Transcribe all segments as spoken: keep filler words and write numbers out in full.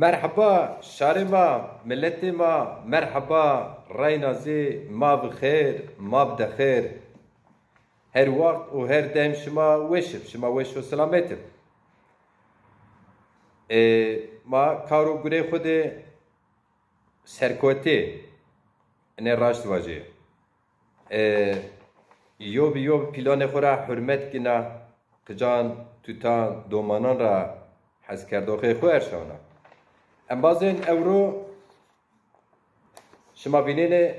Merheba şarê ma, miletê ma, merheba reyna zî, ma bi xêr, ma bi de xêr. Her waxt û her dem şima weş ib, şima weş û selamet ib. E, ma kar û gurê xwu de serkewtî, ene raşt vajî. E, yo bi yo bi pîlanê xwu ra hurmet gina, qican, tutan, domanan ra heskerdoxê xwu erşawna. Embazên ewro şima vînenê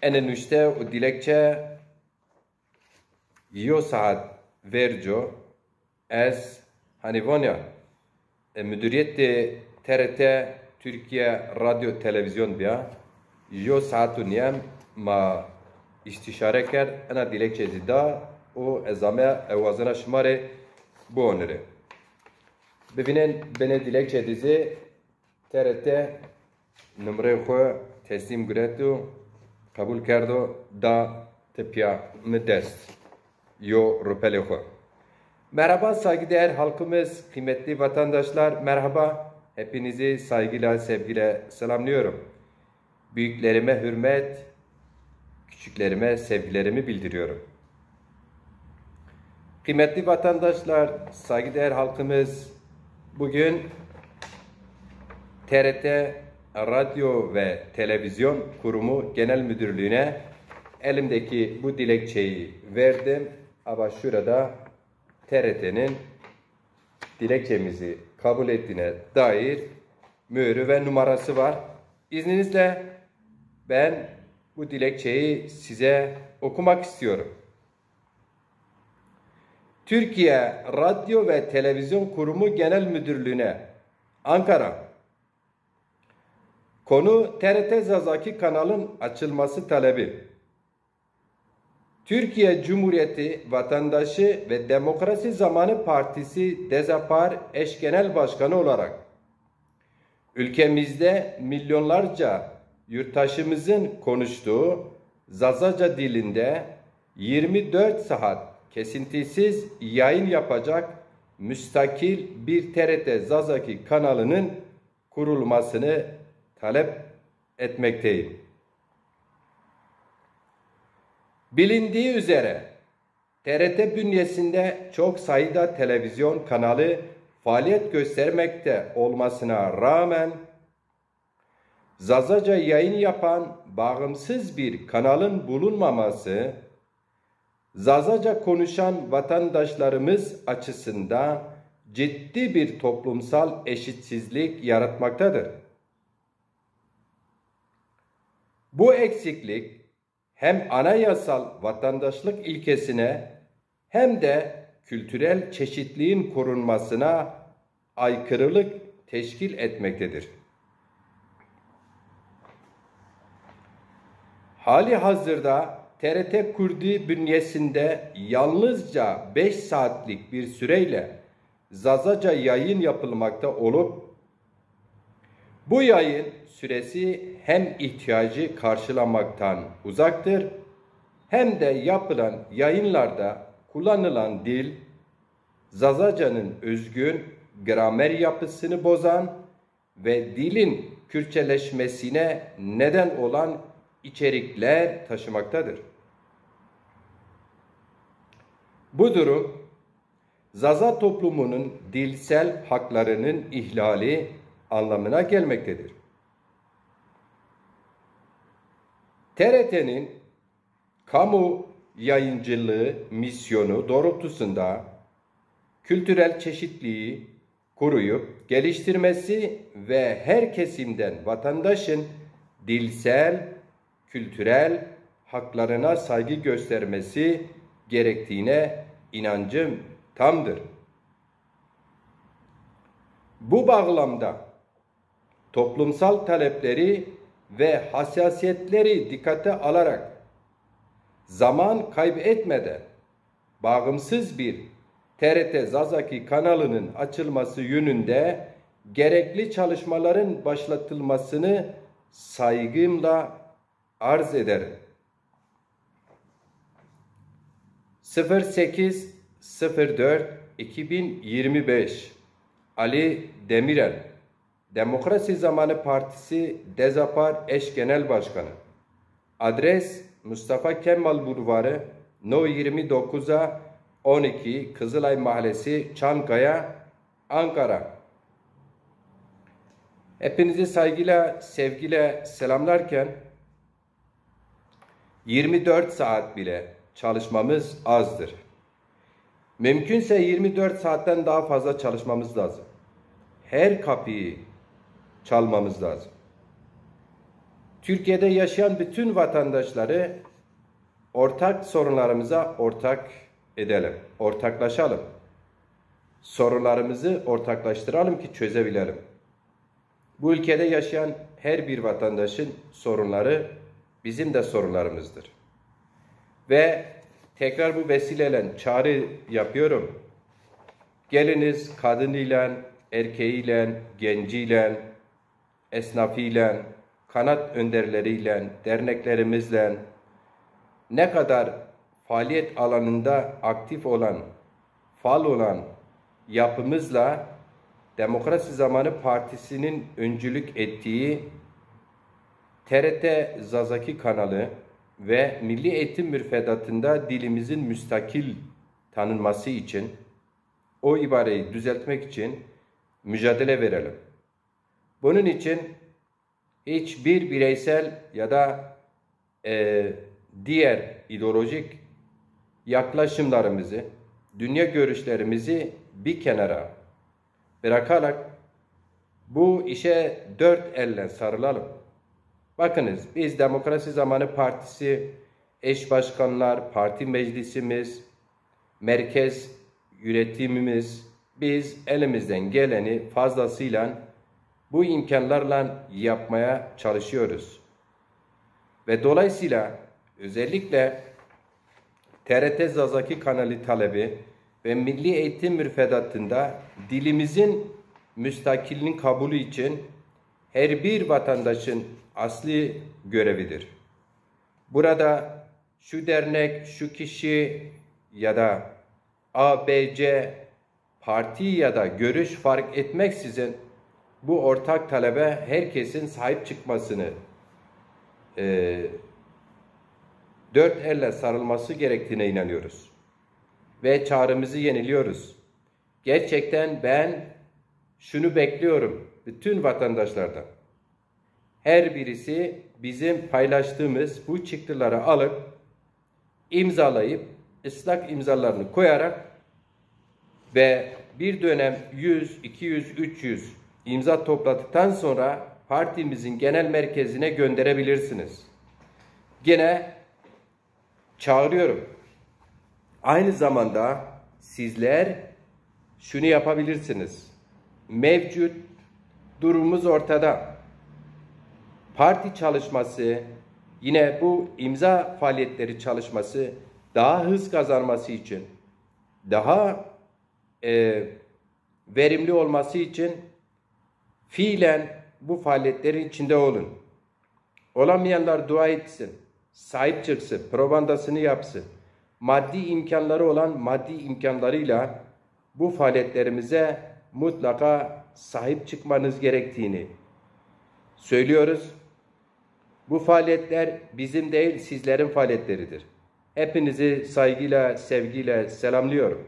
ene nuşte û dilekçe yo saet verco ez, hanî vanya, e, mudiriyetê T R T Türkiye Radyo Televizyon biya. Yo saet û nîyem ma îstîşare kerd, ena dilekçe zî da û ez ame ewazena şima rê biwanirê. Bivînên binê dilekçe de zî T R T numreyê xwu teslîm guret û qebul kerdo, da tepîya mi dest yo rupelê xwu. Merhaba saygıdeğer halkımız, kıymetli vatandaşlar, merhaba. Hepinizi saygıyla, sevgiyle selamlıyorum. Büyüklerime hürmet, küçüklerime sevgilerimi bildiriyorum. Kıymetli vatandaşlar, saygıdeğer halkımız, bugün T R T Radyo ve Televizyon Kurumu Genel Müdürlüğü'ne elimdeki bu dilekçeyi verdim. Ama şurada T R T'nin dilekçemizi kabul ettiğine dair mührü ve numarası var. İzninizle ben bu dilekçeyi size okumak istiyorum. Türkiye Radyo ve Televizyon Kurumu Genel Müdürlüğü'ne, Ankara. Konu: T R T Zazaki kanalın açılması talebi. Türkiye Cumhuriyeti Vatandaşı ve Demokrasi Zamanı Partisi DEZAPAR eş genel başkanı olarak ülkemizde milyonlarca yurttaşımızın konuştuğu Zazaca dilinde yirmi dört saat kesintisiz yayın yapacak müstakil bir T R T Zazaki kanalının kurulmasını talep etmekteyim. Bilindiği üzere T R T bünyesinde çok sayıda televizyon kanalı faaliyet göstermekte olmasına rağmen Zazaca yayın yapan bağımsız bir kanalın bulunmaması Zazaca konuşan vatandaşlarımız açısından ciddi bir toplumsal eşitsizlik yaratmaktadır. Bu eksiklik hem anayasal vatandaşlık ilkesine hem de kültürel çeşitliliğin korunmasına aykırılık teşkil etmektedir. Hali hazırda T R T Kurdi bünyesinde yalnızca beş saatlik bir süreyle Zazaca yayın yapılmakta olup, bu yayın süresi hem ihtiyacı karşılamaktan uzaktır, hem de yapılan yayınlarda kullanılan dil, Zazacanın özgün gramer yapısını bozan ve dilin Kürtçeleşmesine neden olan içerikler taşımaktadır. Bu durum, Zaza toplumunun dilsel haklarının ihlali anlamına gelmektedir. T R T'nin kamu yayıncılığı misyonu doğrultusunda kültürel çeşitliliği koruyup geliştirmesi ve her kesimden vatandaşın dilsel, kültürel haklarına saygı göstermesi gerektiğine inancım tamdır. Bu bağlamda toplumsal talepleri ve hassasiyetleri dikkate alarak zaman kaybetmeden bağımsız bir T R T Zazaki kanalının açılması yönünde gerekli çalışmaların başlatılmasını saygımla arz ederim. Sıfır sekiz sıfır dört iki bin yirmi beş. Ali Demirel, Demokrasi Zamanı Partisi Dezapar eş Genel Başkanı. Adres: Mustafa Kemal Bulvarı, No yirmi dokuz A on iki, Kızılay Mahallesi, Çankaya, Ankara. Hepinizi saygıyla, sevgiyle selamlarken, yirmi dört saat bile çalışmamız azdır. Mümkünse yirmi dört saatten daha fazla çalışmamız lazım. Her kapıyı çalmamız lazım. Türkiye'de yaşayan bütün vatandaşları ortak sorunlarımıza ortak edelim, ortaklaşalım. Sorunlarımızı ortaklaştıralım ki çözebilelim. Bu ülkede yaşayan her bir vatandaşın sorunları bizim de sorunlarımızdır. Ve tekrar bu vesileyle çağrı yapıyorum. Geliniz kadınıyla, erkeğiyle, genciyle, esnafıyla, kanaat önderleriyle, derneklerimizle, ne kadar faaliyet alanında aktif olan, faal olan yapımızla Demokrasi Zamanı Partisi'nin öncülük ettiği T R T Zazaki kanalı ve Milli Eğitim Müfredatında dilimizin müstakil tanınması için, o ibareyi düzeltmek için mücadele verelim. Bunun için hiçbir bireysel ya da e, diğer ideolojik yaklaşımlarımızı, dünya görüşlerimizi bir kenara bırakarak bu işe dört elle sarılalım. Bakınız, biz Demokrasi Zamanı Partisi, eş başkanlar, parti meclisimiz, merkez yönetimimiz, biz elimizden geleni fazlasıyla bu imkanlarla yapmaya çalışıyoruz. Ve dolayısıyla özellikle T R T Zazaki kanalı talebi ve Milli Eğitim Müfredatında dilimizin müstakilliğin kabulü için her bir vatandaşın asli görevidir. Burada şu dernek, şu kişi ya da A, B, C parti ya da görüş fark etmeksizin bu ortak talebe herkesin sahip çıkmasını, e, dört elle sarılması gerektiğine inanıyoruz. Ve çağrımızı yeniliyoruz. Gerçekten ben şunu bekliyorum bütün vatandaşlardan. Her birisi bizim paylaştığımız bu çıktıları alıp, imzalayıp, ıslak imzalarını koyarak ve bir dönem yüz, iki yüz, üç yüz imza topladıktan sonra partimizin genel merkezine gönderebilirsiniz. Gene çağırıyorum. Aynı zamanda sizler şunu yapabilirsiniz. Mevcut durumumuz ortada. Parti çalışması, yine bu imza faaliyetleri çalışması daha hız kazanması için, daha, e, verimli olması için fiilen bu faaliyetlerin içinde olun. Olamayanlar dua etsin, sahip çıksın, propagandasını yapsın. Maddi imkanları olan maddi imkanlarıyla bu faaliyetlerimize mutlaka sahip çıkmanız gerektiğini söylüyoruz. Bu faaliyetler bizim değil, sizlerin faaliyetleridir. Hepinizi saygıyla, sevgiyle selamlıyorum.